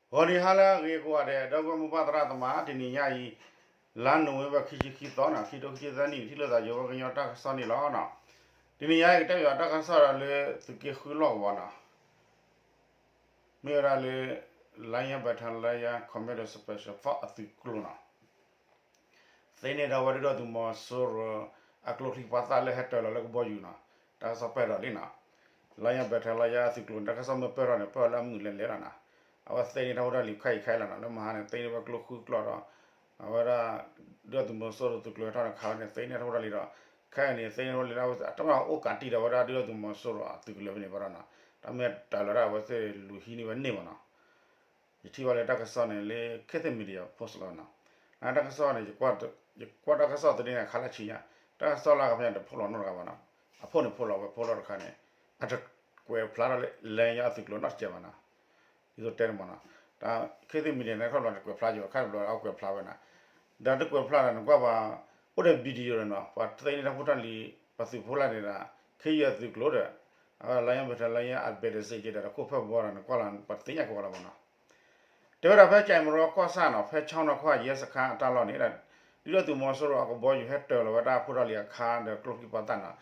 ဂီၤနံၤဟါလၢအဂ့ၤကိးဂၤဒဲး ဒီပုၢ်ဝဲၢ်မိၢ်ပၢ်သရၣ်သမါ တနံၤညါအံၤ လါနိၣ်ဝ့ဘၢၣ် ခံဆံခံသီန့ၣ် ခံထိခံဆံသၢနံၣ် ထံၣ်လိာ်သးယိၤဝဲကညီတၢ်ကစီၣ်န့ၣ်လီၤ. တနံၤညါအံၤ ကတဲဘၣ်တၢ်ကစီၣ်ဒီးလၢသုးက့ဃုလီၢ်ကဝီၤန့ၣ် မ့ၢ်ဝဲဒၣ်လၢ Lion Battalion Commando Special Force အသုးကျိၤန့ၣ် သ့န့ၢ်ထီၣ်ဝဲဒုၣ်ဒါသုးမီၤစိရိၤ အကျိချံပှၤသၣ်လၢဟဲတၢၤလီၤလၢကဘီယူၤန့ၣ် တၢ်ကစီၣ်ပၢၢ်ထီၣ်လံန့ၣ်. Lion Battalion အသုးကျိၤန့ၣ် တၢ်ကစီၣ်မ့ၢ်ပၢၢ်ထီၣ်န့ၣ် ပၢၢ်လၢအမုာ်လဲၤလဲၤလီၤန့ၣ်. အဝဲသ့န့ၢ်ထီၣ်ဖိတၢ်လံၤခဲအံၤခဲအံၤလီၤန့ၣ် လၢမဟါန့ၣ် သ့န့ၢ်ဝဲကျိဃုကျိာ်ဒီး အဝဲဒၣ် ဒုၣ်ဒါသုးမီၤစိရိၤသုးကျိၤဟဲထီၣ်န့ၣ် ခးဝဲန့ၣ် သ့န့ၢ်ထီၣ်ဖိတၢ်လံၤဒီး ခဲအံၤန့ၣ် သ့န့ၢ်ထီၣ်လံလၢ အတၢ်မၤအိၣ်ကးတံၢ်ဒီးဝဲဒၣ်ဒုၣ်ဒါသုးမီၤစိရိၤအသုးကလၢၤဖဲန့ၣ်ဘၣ်ဒီးန့ၣ် တၢ်မ့ၢ်တၢ်လီၤဒၣ်အဝဲသ့ၣ်လူၤဟံးန့ၢ်ဝဲန့ၢ်မ့ၢ်န့ၣ်. ယထံၣ်ဘၣ်လၢတၢ်ကစီၣ်န့ၣ်လၢ Khit Thit Media post လီၤန့ၣ်. နတၢ်ကစီၣ်န့ၣ် ယကွၢ်တၢ်ကစီၣ်သန့န့ၣ် အခါလၢဆံညါ တၢ်ကစီၣ်လၢအကဖဲန့ၣ် တဖိးလီၤနီတဂၤဘၣ်န့ၣ်. အဖိန့ၣ်ဖိးလီၤဝဲဖိးလီၤတခါန့ၣ် အတကွဲးဖျါထီၣ်လၢ Lion အသုးကျိၤနီတစဲးဘၣ်န့ၣ်. ဒ်သိးတဲန့ၣ်မ့ၢ်န့ၣ် တၢ် Khit Thit Media န့ၣ် ခီဖျိတကွဲးဖျါယိၤ ခါတဘျီအကွဲးဖျါဝဲန့ၣ် ဒီးတကွဲးဖျါဒီးနကွၢ်ဘၣ် အိၣ်ဒီး video ဒီးန့ၣ် ပှၤသ့န့ၢ်တၢ်ဖိတၢ်လံၤ ပသုးဖိလၢန့ၣ်ဒီး ခ့ယုၢ်အသုး ကျိၤဒီး Lion Battalion အဘဲးတစ့က့ဒီး တခိၣ်ဖၢၣ်ဘီဒီး နကွၢ်လီၤ ပှၤတသ့ၣ်ညါကဝီၤလီၤမ့ၢ်န့ၣ်. တဲဝဲဒၣ်ဖဲကၠဲးမရီကီၢ်ဆၣ်န့ၣ် ဖဲဆီနီၢ်ခွၣ်ယဲစခါအတၢ်လီၢ်န့ၣ်ဒီး ဒုၣ်ဒါသုးမီၤစိရိၤအကဘီယူၤဟဲတၢၤလီၤဝဲဒၣ်ဖိတၢ်လံၤအခါဒီးကျိချံပှၤသၣ်န့ၣ်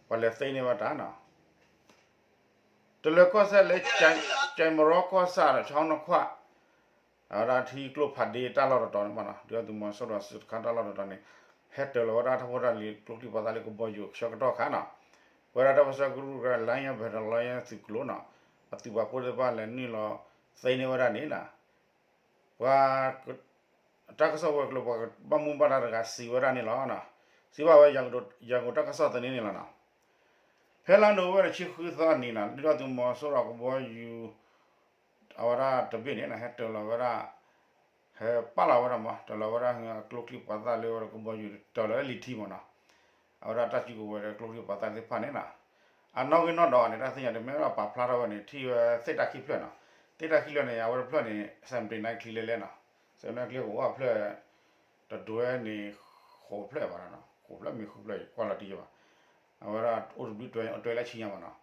ပှၤလဲၤသ့န့ၢ်ဝဲတၢ်န့ၣ် တလၢၤကီၢ်စဲၣ်လၢ ကၠဲးမရီကီၢ်ဆၣ်ဒီးဆီနီၢ်ခွၣ် အဝဲဒၣ်ထံကျိဖးဒ့တၢ်လီၢ်တတီၤန့ၣ်မ့ၢ်န့ၣ် ဒုၣ်ဒါသုးမီၤစိရိၤအသုးတခါတၢ်လီၢ်တတီၤန့ၣ် ဟဲတၢၤလီၤဝဲဒၣ်တၢ်ဖိတၢ်လံၤကျိချံပှၤသၣ်လၢကဘီယူၤဆၢကတီၢ်ခါန့ၣ် ပဝဲဒၣ်တၢ်ပၢဆှၢကရူၢ်ကရၢ Lion Battalion သုးကျိၤန့ၣ် အသုးပာ်ဖှိၣ်သ့ၣ်တဖၣ်လဲၤနုာ်လီၤသ့န့ၢ်ဝဲဒၣ်န့ၣ်န့ၣ် ပှၤ တၢ်ကစီၣ်ဝဲၤကျိၤ ပှၤဘၣ်မူဘၣ်ဒါတဂၤစံးဝဲဒၣ်န့ၣ်လီၤ. စံးဘၣ်ဝဲ ရန်ကုန်တၢ်ကစီၣ်သန့န့ၣ်လီၤန့ၣ်. ဖဲလါနိၣ်ဝ့ဘၢၣ်တဆံဃုသီနံၤန့ၣ် ဒုၣ်ဒါသုးမီၤစိရိၤအကဘီယူၤ အဝဲဒၣ်တဘ့ၣ်န့ၣ် ဟဲတၢၤလီၤဝဲဒၣ် ဟဲပာ်လီၤဝဲဒၣ်မ့ၢ် တၢၤလီၤဝဲဒၣ်ကျိချံပှၤသၣ်လၢဝဲဒၣ်ကဘီယူၤတၢၤလီၤလၢလံၤထံမ့ၢ်န့ၣ် အဝဲဒၣ်တၢ်စုကဝဲၤဒီးကျိချံပှၤသၣ်သ့ၣ်တဖၣ်န့ၣ်န့ၣ် အနီၣ်ဂံၢ်နီၣ်ဒွးန့ၣ် တၢ်သ့ၣ်ညါတမ့ၢ်လၢပာ်ဖျါထီၣ်ဝဲန့ၣ် ထံၣ်ဝဲသ့ၣ်တၢ်ခံဖျၢၣ်န့ၣ် သ့ၣ်တၢ်ခံဖျၢၣ်န့ၣ် အဝဲတဖျၢၣ်န့ၣ် စဲးမတ့ၤနါချံလဲလဲန့ၣ် စဲးမတ့ၤနါချံကအိၣ်အဖျၢၣ် တဒွဲန့ၣ် ဃိးဖျၢၣ်ဘၣ်န့ၣ် ဃိးဖျၢၣ်မ့ၢ်ဃုဖျၢၣ် ကွၢ်လီၤတံၢ်ဘၣ် အဝဲဒၣ်အိၣ်တဘျုးတွဲ အတွဲလၢဆံညါဘၣ်န့ၣ်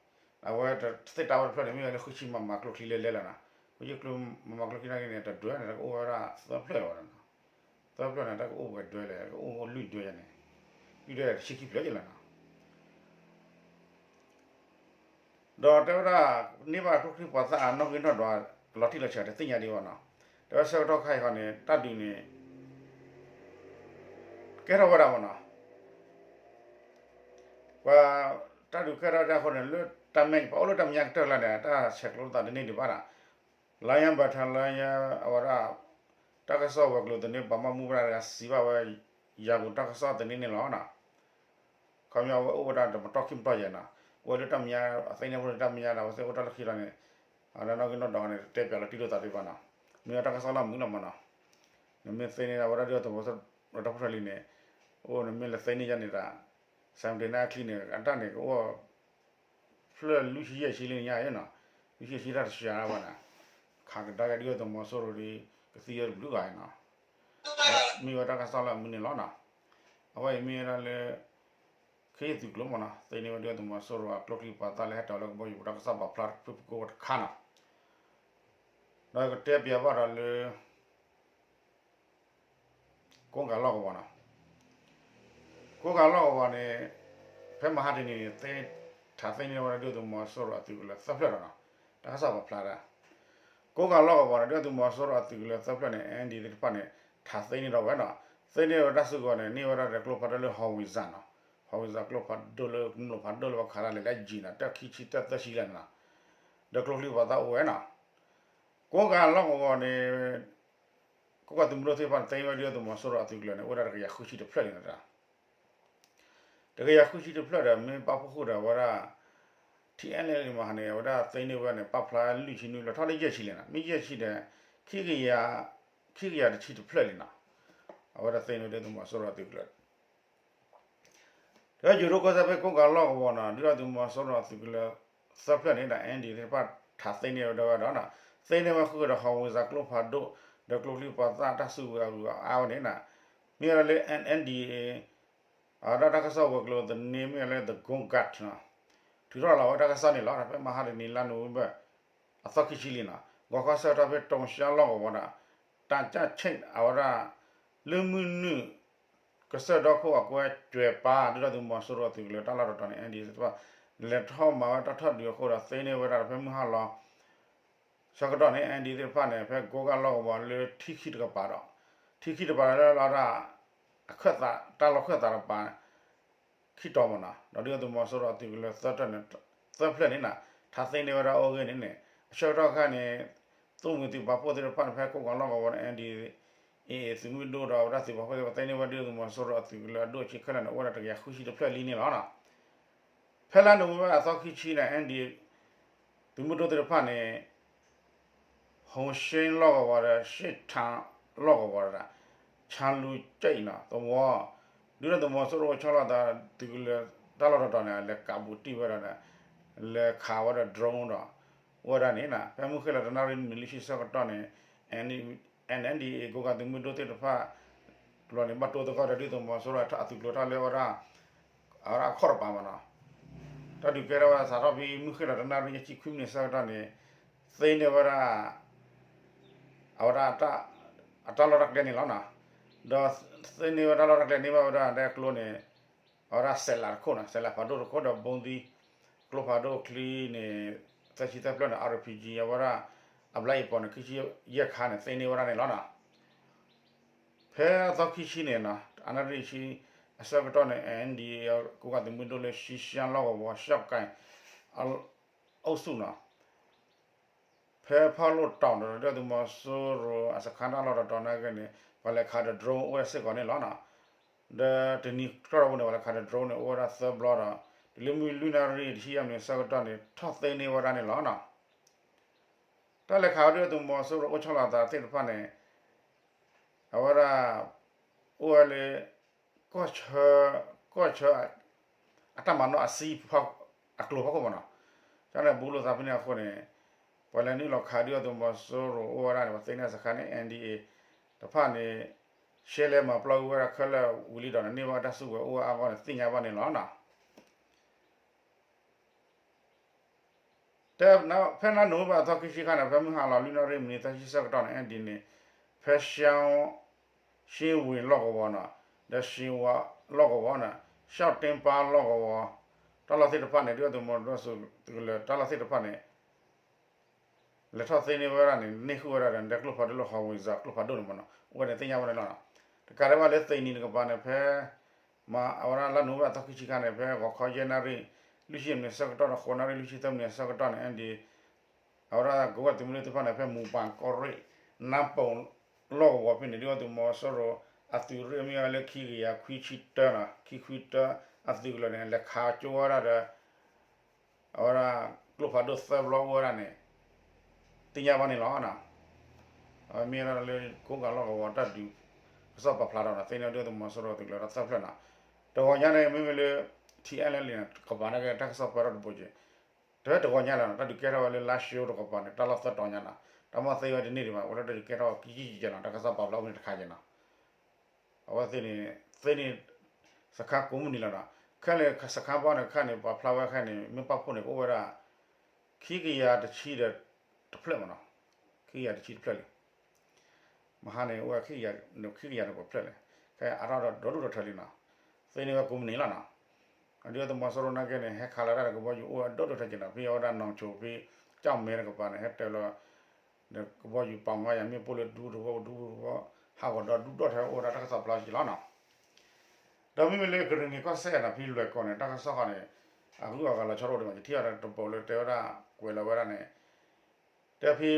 အဝဲသ့ၣ်တၢ်ဝဲတဖျၢၣ်န့ၣ် မ့ၢ်ဝဲလၢဃုဆံမမၤကျိချံလဲလဲလီၤန့ၣ် ဃုဆံကျိမမၤကျိချံန့ၣ် တဒွဲန့ၣ် တၢ်ကအိၣ်ဝဲဒၣ်သၢဖျၢၣ်လီၤဘၣ်န့ၣ် သၢဖျၢၣ်န့ၣ် တၢ်ကအိၣ်ပှဲၤဒွဲလဲၣ် ကအိၣ်လွံၢ်ဒွဲယါန့ၣ် လွံၢ်ဒွဲတဆံခံဖျၢၣ်ယါလီၤန့ၣ် ဒီးတဲဝဲဒၣ် န့ၢ်ဘၣ်ကျိချံပှၤသၣ်အနီၣ်ဂံၢ်နီၣ်ဒွး လီၤတံၢ်လီၤဆဲးတသ့ၣ်ညါဒံးဘၣ်န့ၣ် တဲဝဲဆၢကတီၢ်ခါအံၤဃီန့ၣ် တၢ်ဒုးန့ၣ် ကဲထီၣ်ဝဲဒၣ်ဘၣ်န့ၣ် ပှၤတၢ်ဒုးကဲထီၣ်ဒ်အဃိန့ၣ် လၢတၢ်မဲာ်ပှၤအိၣ်လၢတၢ်မဲာ်ညါကတၢၢ်လၢန့ၣ် တၢ်ဆဲးကျိးသးတန့ၢ်ဒံးဘၣ်ဒီး Lion Battalion အဝဲဒၣ် တၢ်ကစီၣ်ဝဲၤကျိၤသန့ ပှၤဘၣ်မူဘၣ်ဒါတဂၤစံးဘၣ်ဝဲ ရန်ကုန်တၢ်ကစီၣ်သန့န့ၣ်လီၤန့ၣ် ခီပညီအဝဲအိၣ်ဝဲဒၣ်တမတီၢ်ခံမတီၢ်ယဲၢ်န့ၣ် အိၣ်ဝဲလၢတၢ်မဲာ်ညါ အသ့န့ၢ်ဖိန့ၣ်တၢ်မဲာ်ညါဒီး အဝဲသ့ၣ်အိၣ်တၢ်လၢခံလီၤန့ၣ် အဝဲဒၣ်နီၣ်ဂံၢ်နီၣ်ဒွးန့ၣ် တဲပၠးလီၤတံၢ်လိာ်သးသ့ၣ်တဖၣ်န့ၣ် မ့ၢ်ဝဲတၢ်ကစီၣ်လၢအမုာ်လီၤမ့ၢ်န့ၣ် နမ့ၢ်သ့န့ၢ်အဝဲဒၣ်ဒုၣ်ဒါသုးမီၤစိရိၤ တၢ်ဖိတၢ်လံၤန့ၣ် အိၣ်နမ့ၢ်လဲၤသ့န့ၢ်ယါန့ၣ်တၢ် စဲးမတ့ၤနါချံန့ၣ် အတၢ်န့ၣ်ကအိၣ် ဖျၢၣ်လွံၢ်ဆံယဲၢ်ဆံလၢညါအံၤန့ၣ် လွံၢ်ဆံယဲၢ်ဆံတၢ်တဆှးဘၣ်န့ၣ် ခးကဒါက့ၤဒုၣ်ဒါသုးမီၤစိရိၤဒီး ကသံဝဲတဘျုးဂၤအံၤန့ၣ် မ့ၢ်ဝဲတၢ်ကစီၣ်လၢအမုာ်န့ၣ်လီၤန့ၣ် အဝဲအံၤမ့ၢ်ဝဲဒၣ်လၢ ခ့ယုၢ်သုးကျိၤမ့ၢ်န့ၣ် သ့န့ၢ်ဝဲဒုၣ်ဒါသုးမီၤစိရိၤအကျိချံပှၤသၣ်လၢဟဲတၢၤလီၤလၢကဘီယူၤတၢ်ကစီၣ်ပာ်ဖျါဖုၣ်ဖုၣ်ကိးတခါန့ၣ် ဒီးကတဲပၠးဘၣ်ဒီးလၢ ကိးကၤလီၢ်ကဝီၤန့ၣ် ကိးကၤလီၢ်ကဝီၤန့ၣ် ဖဲမဟါတနံၤန့ၣ် ထးသ့န့ၢ်ဝဲဒၣ်ဒုၣ်ဒါသုးမီၤစိရိၤအသုးကလၢၤသၢဖျၢၣ်ဒီးန့ၣ် တၢ်ကစီၣ်ပာ်ဖျါဒၣ် ကိးကၤလီၢ်ကဝီၤန့ၣ် ဒုၣ်ဒါသုးမီၤစိရိၤအသုးကလၢၤသၢဖျၢၣ်န့ၣ် ND သ့ၣ်တဖၣ်န့ၣ် ထးသ့န့ၢ်ဒီးဝဲန့ၣ် သ့န့ၢ်ဝဲတၢ်စုကဝဲၤန့ၣ် န့ၢ်ဝဲဒၣ်ဒီးကျိဖးဒိၣ်လၢ howitzer န့ၣ် howitzer ကျိဖးဒိၣ်လၢကျိဖးဒိၣ်လၢပှၤခးတၢ်လဲၤလၢအယံၤန့ၣ် တၢ်ခံဆံတၢ်သၢဆံလၢန့ၣ် ဒီးကျိချံပှၤသၣ်အိၣ်ဝဲန့ၣ် ကိးကၤလီၢ်ကဝီၤန့ၣ် ကိးကၤသုးမုၢ်ဒိၣ်သ့ၣ်တဖၣ်န့ၣ် သ့န့ၢ်ဝဲဒုၣ်ဒါသုးမီၤစိရိၤအသုးကလၢၤန့ၣ် အိၣ်ဝဲဒၣ်တကယၤဃုဆံတဖျၢၣ်လံန့ၣ် တကယၤဃုဆံတဖျၢၣ်ဒီး မ့ၢ်ပာ်ဖှိၣ်ဃုာ်ဒီးဝဲဒၣ် ထံအဲလ့မဟါန့ၣ် အဝဲဒၣ်သ့န့ၢ်ဝဲန့ၣ် ပာ်ဖျါလွံၢ်ဆံနွံလီၤ ထီၣ်လၢယဲၢ်ဆံလံန့ၣ် မ့ၢ်ယဲၢ်ဆံဒီး ခံကယၤ ခံကယၤတဆံတဖျၢၣ်လံန့ၣ် အဝဲဒၣ်သ့န့ၢ်ဝဲဒုၣ်ဒါသုးမီၤစိရိၤအသုးကလၢၤ ဒီးယိၤဒိၣ်ကီၢ်စဲၣ်ဖဲကိးကၤလီၢ်ကဝီၤန့ၣ် ဒုၣ်ဒါသုးမီၤစိရိၤအသုးကလၢၤသၢဖျၢၣ်န့ၣ်ဒီး ND သ့ၣ်တဖၣ်ထးသ့န့ၢ်ဝဲဒၣ်ဝဲဒီး သ့န့ၢ်ဝဲဃုာ်ဒီး howitzer ကျိဖးဒိၣ် ဒီးကျိချံပှၤသၣ်တၢ်စုကဝဲၤအဂုၤအဂၤဝဲန့ၣ် မ့ၢ်ဝဲဒၣ်လၢ NNDA အဝဲဒၣ်တၢ်ကစီၣ်ဝဲၤကျိၤသန့မ့ၢ်ဝဲလၢ The Congo န့ၣ် ထုးထီၣ်လီၤဝဲတၢ်ကစီၣ်န့ၣ်လီၤ. ဖဲမဟါတနံၤလါနိၣ်ဝ့ဘၢၣ် အသီခံဆံလံန့ၣ် ဂီၤခီဆၢကတီၢ်ဖဲတိၤရှါလီၢ်ကဝီၤဒီး တၢ်ကၢ်ဆ့ၣ်အဝဲဒၣ် လၢမုၢ်နုာ်ကစၢၢ်ဒီခိၣ်အကွဲးကွၢ်ပာ် ဒုၣ်ဒါသုးမီၤစိရိၤအသုးကလၢၤတၢ်လီၢ်တတီၤန့ၣ် N D သ့ၣ်တဖၣ် လဲၤထီၣ်မၤဝဲတၢ်ထီၣ်ဒုးအဃိဒီး သ့န့ၢ်ဝဲဒၣ်ဒီးဖဲမုၢ်ဟါလီၤ ဆၢကတီၢ်န့ၣ် N D သ့ၣ်တဖၣ်န့ၣ် ဖဲကိးကၣ်လီၢ်ကဝီၤလၢထံခံတကပၤဒီး ထံခံတကပၤလၢလီၤဒၣ် အခၢၣ်သး တၢ်လီၢ်ခၢၣ်သးတကပၤ ခံတီၤမ့ၢ်နီၤ ဒီးဒုၣ်ဒါသုးမီၤစိရိၤအသုးကလၢၤသၢဖျၢၣ်န့ၣ် သၢဖျၢၣ်န့ၣ်နီၤ ထါသ့န့ၢ်ဝဲဒၣ်အိၣ်ဂ့ၢ်န့ၣ်န့ၣ် အဆၢကတီၢ်ခါန့ၣ် သုးမုၢ်သံၣ်ဘီဖိသ့ၣ်တဖၣ်န့ၣ် ဖဲကိးကၣ်လီၢ်ကဝီၤန့ၣ် N D A သုးမုၢ်ဒိၣ်ဒီးအဝဲဒၣ်သုးပာ်ဖှိၣ်သ့ၣ်တဖၣ် သ့န့ၢ်ဝဲဒုၣ်ဒါသုးမီၤစိရိၤအသုးကလၢၤအဒိၣ်အဆံးခဲလၢာ်န့ၣ် အိၣ်ဝဲဒၣ်တကယၤဃုဆံတဖျၢၣ်လံန့ၣ်လီၤနီၤ. ဖဲလါနိၣ်ဝ့ဘၢၣ်အသီခံဆံန့ၣ် N D A သုးမုၢ်ဒိၣ်သ့ၣ်တဖၣ်န့ၣ် ဟိၣ်ရှ့လီၢ်ကဝီၤဒီး ရှ့ၣ်ထၣ်လီၢ်ကဝီၤဒီး ဆၣ်လူၤကၠဲးအံၤနီၤ သဝီ ဒုၣ်ဒါသုးမီၤစိရိၤအိၣ်ဆီလီၤသးသုးကလၢၤတၢ်လီၢ်တတီၤန့ၣ် လဲၤကးဘူးတံၢ်ဝဲဒၣ်ဒီး လဲၤခးဝဲဒၣ် drone ဒီး အိၣ်ဝဲဒၣ်န့ၣ်နီၤ ဖဲမုၢ်ဃ့ၢ်လီၤတနၣ်ရံၣ်မံးနံးလွံၢ်ဆံဆၢကတီၢ်န့ၣ် N D A ကိးကၣ်သုးမုၢ်ဒိၣ်သ့ၣ်တဖၣ် ကျိၤန့ၣ် ဘၣ်တိသကိးဒီးဒုၣ်ဒါသုးမီၤစိရိၤအသုးကလၢၤတၢ်လၢဝဲဒၣ် အဝဲဒၣ်အခီၣ်တပၤမ့ၢ်နီၤ တၢ်ဒုးကဲထီၣ်ဝဲဒၣ်စးထီၣ်ဖဲမုၢ်ဃ့ၢ်လီၤတနၣ်ရံၣ်ယဲၢ်ဆံခွံမံးနံးဆၢကတီၢ်န့ၣ် သ့န့ၢ်ဝဲဒၣ် အဝဲဒၣ် အတၢ်လီၢ်တၢ်ကျဲန့ၣ်လီၤနီၤ. ဒီးသ့န့ၢ်ဝဲတၢ်လီၢ်တၢ်ကျဲန့ၢ်ဘၣ်ဝဲဒၣ်ဒဲကျိၤန့ၣ် အဝဲဒၣ်စဲးလးတခိၣ်နီၤ စဲးလးဖးဒိၣ်တခိၣ်ဒီး ဘိသံ ကျိဖးဒိၣ်ချံန့ၣ် သၢဆံသၢဖျၢၣ်န့ၣ် R P G အဝဲဒၣ် အဘျါယံၤပီၤန့ၣ် ခံဆံယဲၢ်ခါန့ၣ် သ့န့ၢ်ဝဲဒၣ်န့ၣ်လီၤနီၤ. ဖဲအသီခံဆံန့ၣ်နီၤ အနၣ်ရံၣ်ဆံအဆၢကတီၢ်န့ၣ် N D A ကိးကၣ်သုးမုၢ်ဒိၣ်လၢ ရှံရှၢလီၢ်ကဝီၤ ရှီၣ်ကဲ အအိၣ်ဆူၣ်နီၤ ဖဲဖီလိၣ်တီၤဒီး ဒုၣ်ဒါသုးမီၤစိရိၤအစခါတၢ်လီၢ်တတီၤနာ်က့န့ၣ် ပှၤလဲၤခးဒီး drone အိၣ်ဝဲစ့ၢ်ကီးန့ၣ်လီၤနီၤ. ဒီးတနံၤကတီၢ်တဘိန့ၣ် ပှၤလဲၤခးဒီး drone န့ၣ် အိၣ်ဝဲဒၣ်သၢဘျီဒီး တုၤလၢမုၢ်လွံၢ်နၣ်ရံၣ်တဆံယဲၢ်မံးနံးဆၢကတီၢ်န့ၣ် ထီၣ်သ့န့ၢ်ဝဲဒၣ်န့ၣ်လီၤနီၤ. တၢ်လဲၤခးဝဲဒုၣ်ဒါသုးမီၤစိရိၤအိၣ်ဆီလီၤသးသ့ၣ်တဖၣ်န့ၣ် အဝဲဒၣ် အိၣ်ဝဲလၢ ကီၢ်ဆၢ ကီၢ်ဆၢ အတၢ်မၤနီၣ်အဆံ အကျိၤဖီခိၣ်မ့ၢ်နီၤ. ကန့ၣ် ဘူးလိာ်သးဖဲန့ၣ်အဃိန့ၣ် ပှၤလဲၤနုာ်လီၤခးဒုၣ်ဒါသုးမီၤစိရိၤအိၣ်ဝဲဒၣ်န့ၣ် ပှၤသ့န့ၢ်စခါန့ၣ် N D A တဖၣ်န့ၣ် ရှဲလဲမၤပျီကွံာ်ဝဲဒၣ်ခဲလၢာ်ဝံၤလံဒီးန့ၣ် န့ၢ်ဘၣ်တၢ်စုကဝဲၤအိၣ်ဝဲအါဂီၢ်န့ၣ် သ့ၣ်ညါဘၣ်န့ၣ်လီၤနီၤ. တဲဖဲလါနိၣ်ဝ့ဘၢၣ်အသီခံဆံခါန့ၣ် ဖဲမုၢ်ဟါလီၤလွံၢ်နၣ်ရံၣ်မံးနံးသၢဆံဆၢကတီၢ်န့ၣ် N D A န့ၣ် ဖဲရှၢ ရှ့ဝ့ၤလီၢ်ကဝီၤနီၤ ဒီးရှ့ဝါလီၢ်ကဝီၤန့ၣ် ရှီၣ်တ့ပၢ်လီၢ်ကဝီၤ တၢ်လီၢ်သ့ၣ်တဖၣ်န့ၣ် ဒုၣ်ဒါသုးမီၤစိရိၤသုးကလၢၤတၢ်လီၢ်သ့ၣ်တဖၣ်န့ၣ် လဲၤထီၣ်သ့န့ၢ်ဝဲဒၣ်န့ၣ် န့ၢ်ဃုာ်ဝဲဒၣ်ဒီး ကျိဖးဒိၣ်လၢ howitzer ကျိဖးဒိၣ်န့ၣ်မ့ၢ်နီၤ အိၣ်ဝဲန့ၣ်သ့ၣ်ညါဝဲန့ၣ်လီၤ. တကးဒံးဘၣ်လၢသ့ၣ်နံၤတကပၤန့ၣ် ဖဲ မၤအဝဲဒၣ်လါနိၣ်ဝ့ဘၢၣ်အသီခံဆံခါန့ၣ် ဖဲဂီၤခီယဲၢ်နၣ်ရံၣ် လွံၢ်ဆံမံးနံးဆၢကတီၢ်ဒီး ဃိးနၣ်ရံၣ် လွံၢ်ဆံသၢမံးနံးဆၢကတီၢ်န့ၣ် N D A အဝဲဒၣ်ကဝဲၢ်သုးမုၢ်ဒိၣ်သ့ၣ်တဖၣ်န့ၣ် ဖဲမူၤပၢ်ကီၢ်ရ့ၣ် နါပိၣ်လီၢ်ကဝီၤဖဲန့ၣ် ဒုၣ်ဒါသုးမီၤစိရိၤအသုးရ့ၣ်မ့ၢ်ဝဲလၢခံကယၤခွံဆံတၢနီၤ ခံခွံတၢအသုးကလၢၤန့ၣ် လဲၤခးကၠိဝဲဒၣ်ဒီး အဝဲဒၣ်ကျိဖးဒိၣ်သၢဘျီအိၣ်ဝဲဒၣ်န့ၣ် သ့ၣ်ညါဘၣ်န့ၣ်လီၤ. အဝဲမ့ၢ်ဝဲဒၣ်လၢ ကိးကၣ်လီၢ်ကဝီၤတၢ်ဒုး ကစီၣ်ပာ်ဖျါထီၣ်န့ၣ် သ့န့ၢ်ဒုၣ်ဒါသုးမီၤစိရိၤသုးကလၢၤဒီးသၢဖျၢၣ်နီၤ. တဂီၤညါန့ၣ် မ့မ့ၢ်လၢ ထံအဲလလံန့ၣ် ကပၤန့ၣ်က့ တၢ်ကစီၣ်ပာ်ထီၣ်တဘိက့ၤ တဝဲတဂီၤညါလီၤနီၤ တၢ်ဒုးကဲထီၣ်ဝဲလၢလါၡိတကပၤန့ၣ် တၢ်လီၢ်သၢတီၤညါနီၤ တၢ်မ့ၢ်သ့ဝဲတန့ၢ်ဒံးဘၣ် အိၣ်လၢတၢ်ဒုးကဲထီၣ်ကံကံကဲနီၤ တၢ်ကစီၣ်ပာ်ဖျါအိၣ်န့ၣ်တခါက့နီၤ အဝဲသ့ၣ်န့ၣ် သ့န့ၢ် စခါကိးမုၢ်နံၤလီၤနီၤ ခဲလၢာ်စခါဘီန့ၣ် ခဲန့ၣ် ပာ်ဖျါဝဲခဲန့ၣ် မ့ၢ်ပာ်ဖှိၣ်န့ၣ် ကအိၣ်ဝဲဒၣ် ခံကယၤတဆံဒီးတဖျၢၣ်မ့ၢ်နီၤ ခံကယၤတဆံတဖျၢၣ်လံ မဟါန့ၣ် အိၣ်ဝဲခံကယၤ ခံကယၤန့ၣ်ပှဲၤဖျၢၣ်လဲၣ် ခဲအါထီၣ်ဒီးဒိၣ်ဒိၣ်ထီထီလံနီၤ သ့န့ၢ်ဝဲကိးမုၢ်နံၤလီၤနီၤ ဒုၣ်ဒါသုးမီၤစိရိၤနာ်က့န့ၣ် ဟဲခးလီၤတၢ်ဒီးကဘီယူၤအိၣ်ဝဲဒိၣ်ဒိၣ်ထီထီနီၤ ဖဲအဝဲဒၣ်နီၣ်ဆိၣ်ဖဲ ကၠီၣ်မဲတကပၤန့ၣ် ဟဲတၢၤလီၤ ဒီးကဘီယူၤပာ်မၤယၤမ့ၣ်ပိၢ်လၢဒူသဝီဒူသဝီ ဟးဂီၤဒီးဒူဒီၣ်ထဲအိၣ်ဝဲဒၣ်တၢ်ကစီၣ်ဖျါက့လီၤနီၤ ဒီးမ့မ့ၢ်လၢကရ့ၣ်နံၤကီၢ်စဲၣ်နီၤ ဖဲလွဲၢ်ကီၢ်န့ၣ် တၢ်ကစီၣ်ဃီန့ၣ် အဂုၤအဂၤလီၤဆီတအိၣ်ဒံးဘၣ် ယထံၣ်အီၤဒီးတဘိလၢတဲဝဲဒၣ်ကွဲးလီၤဝဲဒၣ်န့ၣ် တဲဖဲ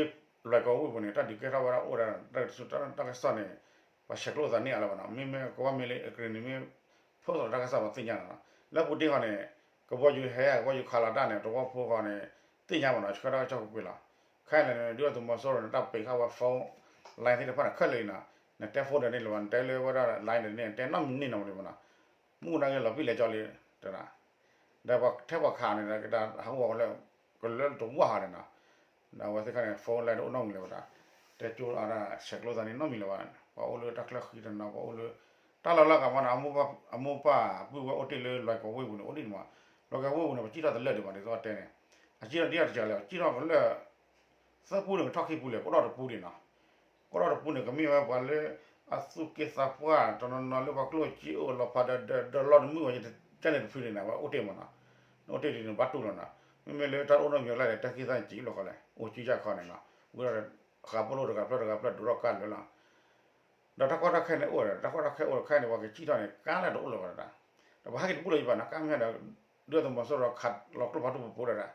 လွဲၢ်ကီၢ်ဝ့ၢ်ပူၤန့ၣ် တၢ်ဒုးကဲထီၣ်ဝဲဒၣ်အိၣ်ဝဲဒၣ် တၢ်ကစီၣ်န့ၣ် ပှၤဆဲးကျိးသးန့ၢ်အါလၢၤဘၣ်နီၤ မ့မ့ၢ်ကဘၣ်မ့ၢ်လၢကရ့ၣ်နံၤမ့ၢ် ဖိးသီးတၢ်ကစီၣ်ပှၤသ့ၣ်ညါနီၤ လၢပူၤတ့ၢ်ဃီန့ၣ် ကဘီယူၤဟဲ ကဘီယူၤခးလီၤတၢ်န့ၣ် သဝီဖိဃီန့ၣ် သ့ၣ်ညါဘၣ်နီၤ ဆှၢတၢ်ကစီၣ်ကွ့ၢ်ကွ့ၢ်လီၤ ခဲအံၤန့ၣ် ဒုၣ်ဒါသုးမီၤစိရိၤန့ၣ် တၢ်ပံးဃာ်ဝဲ phone line သ့ၣ်တဖၣ်န့ၣ် ခဲလၢာ်လံနီၤ နတဲ phone ဒီးန့ၣ်လၢၤဘၣ် နတဲလၢဝဲဒၣ် line ဒီးန့ၣ် နတဲနီတမံၤန့ၣ်လၢၤဘၣ်နီၤ မူဒါက့ၤလီၤပံာ်လဲၤကၠီလံ တနီၤ ဒီးပှၤထဲပှၤခးန့ၣ်ဒီး ကဟးဂီၤလၢ ကလၢတဝၢ်ဟးန့ၣ်နီၤ ဒီးအဝဲသ့ၣ်တဖၣ်န့ၣ် phone line တအိၣ်နီတမံၤလၢၤဘၣ်ဒီး တဲကၠိအါဒၣ်ဆဲးကျိးသးန့ၣ်နီတမံၤလၢၤဘၣ် ပှၤအိၣ်လၢတၢ်ချၢဃံတနီၤ ပှၤအိၣ်လၢ တၢ်လီၢ်လၢအဂၤမးန့ၣ် အမိၢ်ပၢ်ပုၢ်ဝဲၢ်အိၣ်တ့ၢ်လၢလွဲၢ်ကီၢ်ဝ့ၢ်ပူၤန့ၣ် အိၣ်ဒံးမး လွဲၢ်ကီၢ်ဝ့ၢ်ပူၤန့ၣ် ပစံၣ်ထီၣ်တလၢာ်ဒံးဘၣ် ဒ်သိးတဲန့ၣ် အစံၣ်ထီၣ်ဒ်တကးလဲၣ် စံၣ်ထီၣ်ကလၢာ် သၢပူန့ၣ်ကထီၣ်ခံပူလဲၣ် ကအိၣ်ထီၣ်တပူဒံးနီၤ, ကအိၣ်ထီၣ်တပူန့ၣ် ကမ့ၢ်ဝဲပှၤလၢ အသူၣ်က့သးပှၢ်တနီၤနီၤလၢပှၤကျိၣ်စ့အိၣ်လီၤဖးဒီး ဒီးလီၢ်တမုာ်ဝဲ ကန့ၣ်တဖုန့ၣ် ဝဲအိၣ်တ့ၢ်မးနီၤ, နအိၣ်တ့ၢ်ဒ်န့ၣ် ဘၣ်တူၢ်လီၤနီၤ, မ့မ့ၢ်လၢတၢ်အိၣ်နီတမံၤအကျါန့ၣ် တၢ်ခံသၣ်န့ၣ် စံးလီၤဃီလဲၣ် အိၣ်ကၠူယၢ်ခီန့ၣ်နီၤ, ဝံၤဒီး ဃးပိၢ်လိၣ်တဂၤဖျၢၣ်တဂၤဖျၢၣ်ဒိးထီၣ်ကါလၢာ်လီၤ ဒီးတၢ်ကီတၢ်ခဲန့ၣ်အိၣ်ဒီး တၢ်ကီတၢ်ခဲအိၣ်တခါန့ၣ် ပှၤကစံၣ်ထီၣ်န့ၣ် ကါလၢတအိၣ်လၢၤဘၣ်ဒီး, ဒီးပှၤဟဲက့ၤတဘူၣ်လၢၤယဘၣ်နီၤ ကါမ့ၢ်ဒီး ဒုၣ်ဒါသုးမီၤစိရိၤခးလီၤကျိဖးဒိၣ်ပူၤပူၤဒီး ပှ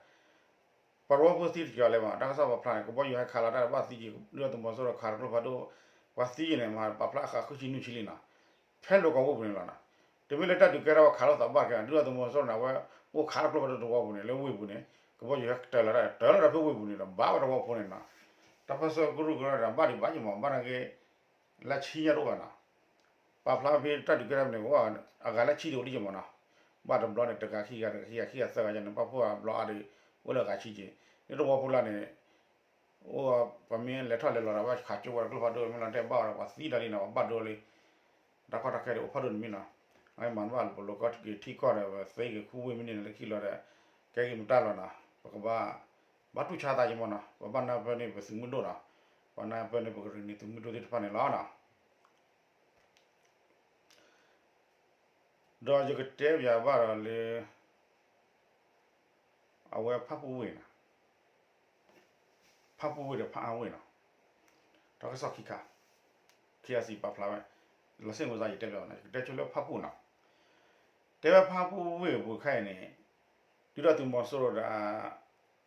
ၤတဝီဖိသံတက့ၤအီၤလဲၣ်မး တၢ်ကစီၣ်ပာ်ဖျါန့ၣ် ကဘီယူၤဟဲခးလီၤတၢ်ဘၣ်သံက့ၤ ဒုၣ်ဒါသုးမီၤစိရိၤခးလီၤကျိဖးဒိၣ်, ပှၤသံက့ၤန့ၣ် မၤပာ်ဖျါဃာ်ဃုဆံနွံဆံလံနီၤ, ဖဲလၢကီၢ်ဝ့ၢ်ပူၤန့ၣ်လီၤနီၤ, တမ့ၢ်လၢတၢ်ဒုးကဲထီၣ်ပှၤခးလိာ်သးဘၣ်ကဲ ဒုၣ်ဒါသုးမီၤစိရိၤန့ၣ် အဝဲအိၣ်ခးလီၤကျိဖးဒိၣ်တဝီပူၤန့ၣ် လၢဝ့ၢ်ပူၤန့ၣ် ကဘီယူၤဟဲတၢၤလီၤတၢ် တၢၤလီၤတၢ်ဖဲဝ့ၢ်ပူၤန့ၣ်ဒီး ဘၣ်ဝဲတဝီဖိန့ၣ်နီၤ, တၢ်ပၢၢ်ဆၢကရူၢ်ကရၢဒီး ဘၣ်ဒံးဘၣ်ယံၤမး ဘၣ်နာ်က့ လၢဆံညါတအိၣ်ဘၣ်နီၤ, ပာ်ဖျါဖဲတၢ်ဒုးကဲထီၣ်န့ၣ် အဂၤလၢဆံဒံးအိၣ်ဒံးယံၤမးနီၤ, ဘၣ်တဘျီန့ၣ် တဂၤခံဂၤ တဂၤခံဂၤ ခံဂၤသၢဂၤယါန့ၣ် ဘၣ်ဖှိၣ်အဘျီအါဒီး အိၣ်လၢအဂၤဆံက့ၤ, လၢတဝီဖိလၢန့ၣ် အိၣ်ပှၤမ့ၢ်လဲၤထီၣ်လဲၤလီၤဒီး ဝဲခးကၠိဝဲကျိဖးဒိၣ်မ့ၢ်လီၤတဲာ်ဘၣ်အီၤဒီး ပှၤသံဒၣ်လံနီၤ ပှၤဘၣ်ဒိလံ, တၢ်ကီတၢ်ခဲဒ်အိၣ်ဖးဒိၣ်န့ၣ်မ့ၢ်နီၤ, အမၤဘၣ်လၢပလိၤကီၢ်တက့ၤထံကီၢ်ဒီး ပသ့က့ၤခူဝ့ၢ်မ့ၢ်န့ၣ်လၢခံလီၤဒီး ကဲက့ၤမတၢ်လီၤနီၤ ပကဘၣ် ဘၣ်တူၢ်ဆါသးယံၤမးနီၤ ပဘၣ်နၢ်ပၢၢ်န့ၢ်ပသုးမုၢ်ဒိၣ်နီၤ, ပဘၣ်နၢ်ပၢၢ်န့ၢ်ပကရ့ၣ်နံၤသုးမုၢ်ဒိၣ်သ့ၣ်တဖၣ်န့ၣ်လီၤနီၤ ဒီးယကတဲပၠးဘၣ်ဒီးလၢ အဝဲဖၣ်ပူၣ်ဝ့ၢ်နီၤ, ဖၣ်ပူၣ်ဝ့ၢ်ဒီးဖၣ်အါဝ့ၢ်နီၤ, တၢ်ကစီၣ်ခံခါ ခ့အစံးပာ်ဖျါဝဲ, လီၤစ့ၣ်မုၢ်သးယတဲပၠးနီၤ ယကတဲဆိလၢဖၣ်ပူၣ်နီၤ, တဲဝဲဖၣ်ပူၣ်ဝ့ၢ်အပူၤခဲအံၤန့ၣ် ဒုၣ်ဒါသုးမီၤစိရိၤဒီး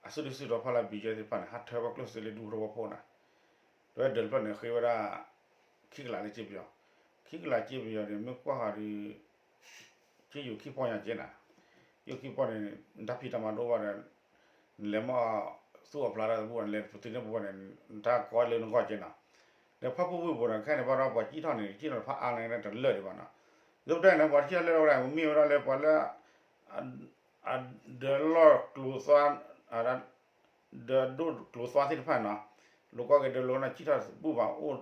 အစုဒုၣ်စုတီၤဖီလာ် ဘံယဲသ့ၣ်တဖၣ်န့ၣ် ဟးထၢဝဲကျိၣ်စ့လၢဒူသဝီဖိနီၤ, ဒီးဒၢးတဖျၢၣ်န့ၣ် ဃ့ဝဲဒၣ် ခံကလးလၢစ့ပယီၤ, ခံကလးစ့ပယီၤန့ၣ် မ့ၢ်ကွၢ်ဃီၤဒီး က့ယိၤခံပီၢ်ညါက့နီၤ, ယိၤခံပီၢ်န့ၣ် တၢ်ဖံးတၢ်မၤတအိၣ်ဘၣ်ဒီး နလဲၤမီၢ်သူၣ်အီၣ်ဖျါတၢ်တဘူၣ် နလဲၤပသ့န့ၢ်ပူၤန့ၣ် နတၢ်ကီလၢနဂီၢ်က့နီၤ, ဒီးဖၣ်ပူၣ်ဝ့ၢ်ပူၤန့ၣ် ခဲအံၤန့ၣ် ဘၣ်ဒီးပှၤကံၣ်ထီၣ်န့ၣ် ကံၣ်ထီၣ်တဖၣ်အါန့ၣ်တလၢာ်ဒံးဘၣ်နီၤ, ဒ်ပတဲန့ၣ် ပှၤကံၣ်ထီၣ်လၢဝဲဒၣ် မ့ၢ်ဝဲဒၣ်လၢပှၤလၢ အဒၢးလီၢ်ကျိၤသွါ ဒီးဒိၣ်ကျိၤသွါသ့ၣ်တဖၣ်နီၤ, လိာ်ကီက့ၤဒၢးလိာ်န့ၣ် ကံၣ်ထီၣ်တဘူၣ်ဘၣ်အိၣ်,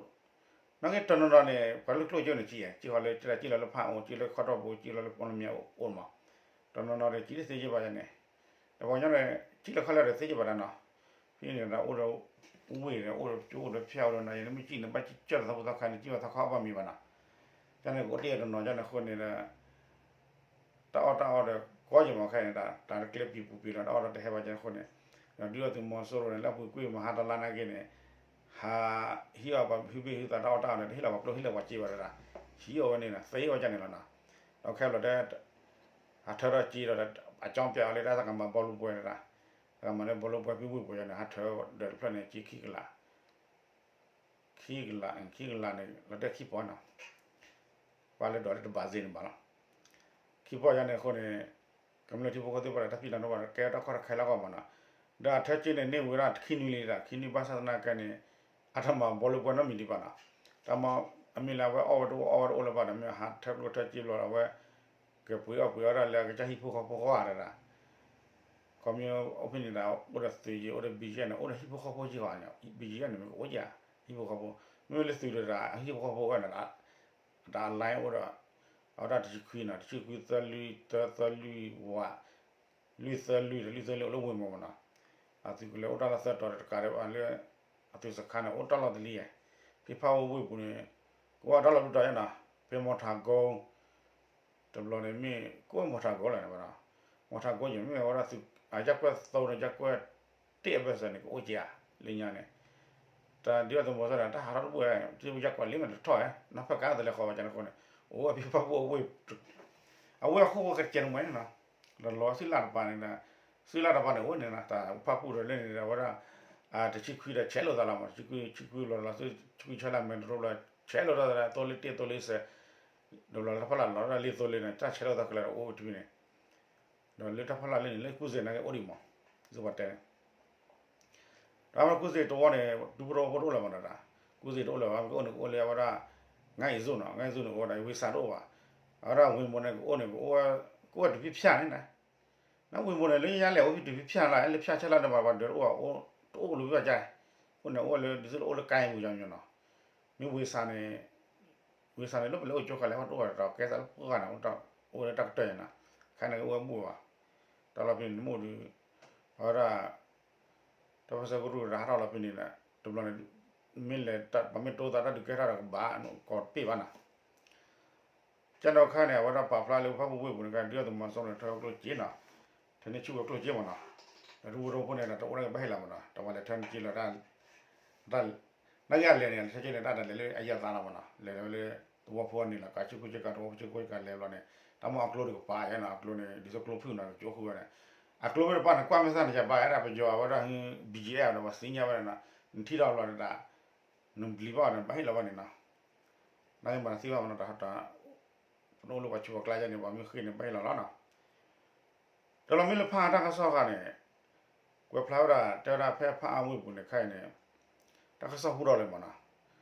နာ်က့တနီၤနီၤန့ၣ် ပှၤလၢကျိၣ်ကၠိန့ၣ်ကံၣ်, ကံၣ်ဃီလၢ ကံၣ်လီၤလၢဖၣ်အိၣ်, ကံၣ်လီၤလၢခီတီၢ်ပူၤ, ကံၣ်လီၤလၢပီၣ်လမၠဲၣ်အိၣ်မး, တနီၤနီၤဒီးကံၣ်တသ့က့ဘၣ်ယါန့ၣ်, ဒီးပှၤကညီန့ၣ် ကံၣ်လီၤခီလၢာ်ဒီးသ့က့ဘၣ်တၢ်နီၤ, ဖဲန့ၣ်ဒီးအိၣ်ဒီး ဝ့ၢ်ဒီး အိၣ်ဒီးကၠိအိၣ်ဒီးဖၠၣ်အိၣ်ဒီးနၤ ယနမ့ၢ်ကံၣ်န့ၣ် ဘၣ်ကံၣ်ကၢၢ်ဒီးသးဖိသးခါန့ၣ် ကံၣ်ဘၣ်သးခီအီၣ်ဘၣ်မံၤဘၣ်နီၤ, ကန့ၣ်ကအိၣ်တ့ၢ်တနီၤကန့ၣ်အဃိန့ၣ်ဒီး တၢ်အီၣ်တၢ်အီဒီးကီယမးခဲအံၤန့ၣ် တၢ်တကျဲပံၤပူၤပံၤလီၤ တၢ်အီၣ်တၢ်တဟဲဘၣ်ကဲအဃိန့ၣ်, ဒီးဒုၣ်ဒါသုးမီၤစိရိၤန့ၣ် လၢအပူၤကွံာ်မဟါတလါနာ်က့န့ၣ်, ဟးဟံးအီၣ်ပှၤဟုဘ့ၣ်ဟုသးတၢ်အီၣ်တၢ်အီန့ၣ် တဟ့ၣ်လီၤပှၤကျိၣ်ဟ့ၣ်လီၤပှၤစ့ဘၣ်တဒၣ်, ဟံးအီၣ်ဝဲန့ၣ် သ့အီၣ်ကန့ၣ်လီၤနီၤ, ဒီးခဲလီၤတဲ ဟးထၢထီၣ်စ့ဒီး အကၠီပျးအီၤလၢတၢ်သးကမၤဘီလူပှဲၤတဒၣ်, သးကမၤလၢဘီလူပှဲၤဖဲဝ့ၢ်ပူၤန့ၣ် ဟးထၢဒီးတဖျၢၣ်န့ၣ် စ့ခံကလး ခံကလး ခံကလးန့ၣ် လီၤတဲာ်ခံပီၢ်နီၤ, ပှၤလၢဒိးလၢတဘၣ်စ့န့ၣ်ဘၣ်လီၤ, ခံပီၢ်ယါန့ၣ်အဃိန့ၣ်, ကမျၢၢ်ထံဖိကီၢ်ဖိသ့ၣ်တဖၣ်ဒီး တၢ်ဖံးတၢ်မၤတအိၣ်ဘၣ်ဒီး ကဲတၢ်ကီတၢ်ခဲလၢအဂီၢ်မးနီၤ, ဒီးအထၢစ့န့ၣ် န့ၢ်ဝံၤဒၣ်ခံနွံလံဒီး ခံနွံဘၣ်ဆၣ်သနာ်က့န့ၣ်, အတမၤဘီလူပှဲၤနီတမံၤဒံးဘၣ်နီၤ, တၢ်မၤ အမ့ၢ်လၢအဝဲအီၣ်ဝဲတအိၣ်အီဝဲတအိၣ်လၢၤဘၣ်ဒီး မ့ၢ်ဟးထၢကျိၣ်ထၢစ့ဘျီဒီး အဝဲ ကပှ့ၤအီၣ်ပှ့ၤအီတၢ်လၢအကစၢ်ဟံၣ်ဖိဃီဖိဃီဧါတဒၣ် ခီမ့ၢ်အိၣ်ဖဲန့ၣ်ဒီး အိၣ်ဒီးသုးယံၤ အိၣ်ဒီးဘံယဲၢ်န့ၣ် အိၣ်ဒီးဟံၣ်ဖိဃီဖိက့ၤဃီ, ဘံယဲၢ်န့ၣ် မ့ၢ်ကအိၣ်က့ၤဧါ, ဟံၣ်ဖိဃီဖိ, မ့မ့ၢ်လၢသုးဒီး ဟံၣ်ဖိဃီဖိဝဲန့ၣ်ဒီး အတၢ်အလဲအိၣ်ဒီး အဝဲဒၣ်တဆံခွံနီၤ, တဆံခွံ သၢလွံၢ် သၢ သၢလွံၢ် ဝး လွံၢ်သၢလွံၢ်ဒီး လွံၢ်သၢလွံၢ်အိၣ်လၢဝ့ၢ်မီၢ်မးနီၤ, အသုးကလၢၤအိၣ်တၢ်လီၢ်သၢတီၤဒီးတကးဒံးဘၣ်လၢ အသုးစခါန့ၣ် အိၣ်တၢ်လီၢ်တလံၤယဲၢ်, ဖံဖးဝ့ၢ်ပူၤန့ၣ် ကအိၣ်တၢ်လီၢ်ဒူၣ်တီၤယဲၢ်နီၤ, ဖဲမီထးကိ တဘျီန့ၣ်မ့ၢ် ကအိၣ်မီထးကိလီၤန့ၣ်ဘၣ်နီၤ, မီထးကိယဲၢ်မ့ၢ်ဝဲဒၣ်သုး အရပ်ကွက်သုံးဒီး ရပ်ကွက်တစ်အဘၢၣ်စၢၤန့ၣ် ကအိၣ်က့ၤဧါ, လၢညါန့ၣ် တၢ်ဒုးအသုးမီၤစိရိၤဒီး တၢ်ဟးထီၣ်တဘူၣ်ဝဲ တၢ်ရပ်ကွက်လံမ့ၢ်တထီၣ်ဝဲ နီၢ်ဖၣ်ကးတလဲၤဃီၤဝဲကန့ၣ်အဃိန့ၣ် အိၣ်ဝဲဖံဖးပူၣ်အဝ့ၢ် အဝ့ၢ်အခိၣ်ဖိကတကဲးန့ၣ်မးန့ၣ်နီၤ, ဒီးလီၤဆံလၢ်တပၤန့ၣ်ဒီး ဆံလၢ်တပၤန့ၣ်အိၣ်န့ၣ်နီၤ တၢ်ဖးပူၣ်ဒီးလၢန့ၣ်ဒီး အဝဲဒၣ် တဆံခွံဒီးဆဲးလိာ်သးလီၤမး တဆံခွံ ဆံခွံလီၤလီၤ ဆံခွံဆဲးလၢ်မဲာ်တရိလီၤ ဆဲးလိာ်တၢ်သရၣ်သိလ့ၣ်တ့ၢ်သိလ့ၣ်စဲး ဒီးလီၤတၢ်ဖီလာ်လီၤတၢ်လ့ၢ်သိလ့ၣ်န့ၣ် တၢ်ဆဲးလိာ်သးကလဲာ်ဒီးအိၣ်ဝဲတမံၤန့ၣ် ဒီးလၢတၢ်ဖီလာ်လၢန့ၣ် လၢကူစ့ၣ်နာ်က့အိၣ်ဒံးမး သုပှၤတဲန့ၣ် ဒီးမ့ၢ်ကူစ့ၣ်တဝီန့ၣ် ဒူဖိတဝီဖိတအိၣ်လၢၤမးနီၤ ကူစ့ၣ်တအိၣ်လၢၤဘၣ် မ့ၢ်ကအိၣ်န့ၣ် ကအိၣ်လၢအဝဲဒၣ် ငါးအံၤစိၣ်နီၤ ငါးအံၤစိၣ်န့ၣ် ကအိၣ်ဝဲဒၣ် ဝ့ၢ်စၢ်တအိၣ်ဘၣ် အဝဲဒၣ်ဝ့ၢ်မိၢ်န့ၣ် ကအိၣ်န့ၣ် ကအိၣ်ဝဲတဘ့ၣ်ဖၠၣ်န့ၣ်နီၤ နဝ့ၢ်မိၢ်န့ၣ် လၢညါလဲၣ် အိၣ်ဖဲတဘ့ၣ်ဖၠၣ်လၢ လၢဖၠၣ်ဆဲလၢန့ၣ်ဘၣ် ပှၤဒၢးတအိၣ်ဘၣ် တအိၣ်လၢၤဘၣ်ကါ အဃိန့ၣ် အိၣ်ဝဲလၢ ဒ်သိးလၢအိၣ်လၢကါအံၤမုၢ်ညီညီနီၤ မ့ၢ်ဝ့ၢ်စၢ်န့ၣ် ဝ့ၢ်စၢ်န့ၣ် လၢပလဲၤအိၣ်ကၠိဃာ်လဲၣ် ဟီၣ်တအိၣ်ဘၣ်ဒီး ကဲသးလၢပှၢ်ဂၤန့ၣ် အိၣ်လၢတၢ်ကတၢၢ်န့ၣ်နီၤ ခဲန့ၣ်ကအိၣ်ဝဲဘူၣ်ဘၣ် တၢ်လီၢ်ဖဲန့ၣ်နမိၢ်ဒီး အဝဲဒၣ် တ တၢ်ပၢၢ်ဆၢကရူၢ်တၢ်ဟးထီၣ်လီၤဖဲန့ၣ် တဘျီန့ၣ် မ့ၢ်လဲၤ ပှၤမ့ၢ်တိသးတၢ်ဒုးကဲထီၣ်ဒီးကဘၣ် ကိးတပ့ၢ်ဘၣ်နီၤ. ကန့ၣ်ခါန့ၣ် အဝဲဒၣ်ပာ်ဖျါလၢပဖၣ်ပူၤဝ့ၢ်ပူၤန့ၣ် ဒုၣ်ဒါသုးမီၤစိရိၤန့ၣ် ထၢဝဲကျိၣ်စ့နီၤ, ထၢန့ၢ်ဆူၣ်ဝဲကျိၣ်စ့မ့ၢ်နီၤ, ဒီးတဝူတဝူဖိန့ၣ်ဒီး တအိၣ်ဒၣ်က့ၤဘၣ်ဟ့ၣ်လီၤမ့ၢ်နီၤ, တဝဲလဲၤထၢန့ၢ်က့ၤလီၤ တၢ် နာ်က့အလဲၤန့ၣ် လဲၤထၢက့ၤန့ၣ်တၢ်တလဲၤလၢအယဲၢ်သးလီၤမ့ၢ်နီၤ, လဲၤဝဲလၢ သဝီဖိန့ၣ်လီၤ ကးဆူၣ်ခိၣ်ဆ့ကၤ သဝီဖိဆူၣ်ခိၣ်ဆ့ကၤလဲၤဘျီန့ၣ် တၢ်မ့ၢ်အကျိတကပၤယဲနီၤ, အကျိန့ၣ် ဒ်သိးကျိဖုၣ်နီၤ ကကၠိဃုာ်ဝဲန့ၣ်, အကျိမ့ၢ်တပာ်န့ၣ် ကွၢ်မ့ၢ်သၣ်န့ၣ် ယဘၣ်ဝဲဒၣ်ပယီၤအဝဲဒၣ် ဘံၣ်ကၠံၣ်အဲၣ် ဒီးပှၤသ့ၣ်ညါဝဲဒၣ်နီၤ, နထံၣ်ထီၣ်ဘျီန့ၣ် နဘျံးဘၣ်န့ၣ် ဘၣ်ဟ့ၣ်လီၤဘၣ်န့ၣ်နီၤ, နာ်က့မၤသံဘၣ်မ့ၢ်နီၤ တၢ် ပနအိၣ်လၢပှၤဆူးပှၤကျါယဲန့ၣ် ပှၤမ့ၢ်ဃ့န့ၣ် ဘၣ်ဟ့ၣ်လီၤလီၤနီၤ. တဘျီမ့ၢ်လၢဖးအါတၢ်ကစီၣ်ဃါန့ၣ် ကွဲးဖျါဝဲဒၣ် တဲဝဲဒၣ်ဖဲဖးအါဝ့ၢ်ပူၤန့ၣ်ခဲအံၤန့ၣ် တၢ်ကစီၣ်ဟူထီၣ်လံမ့ၢ်နီၤ,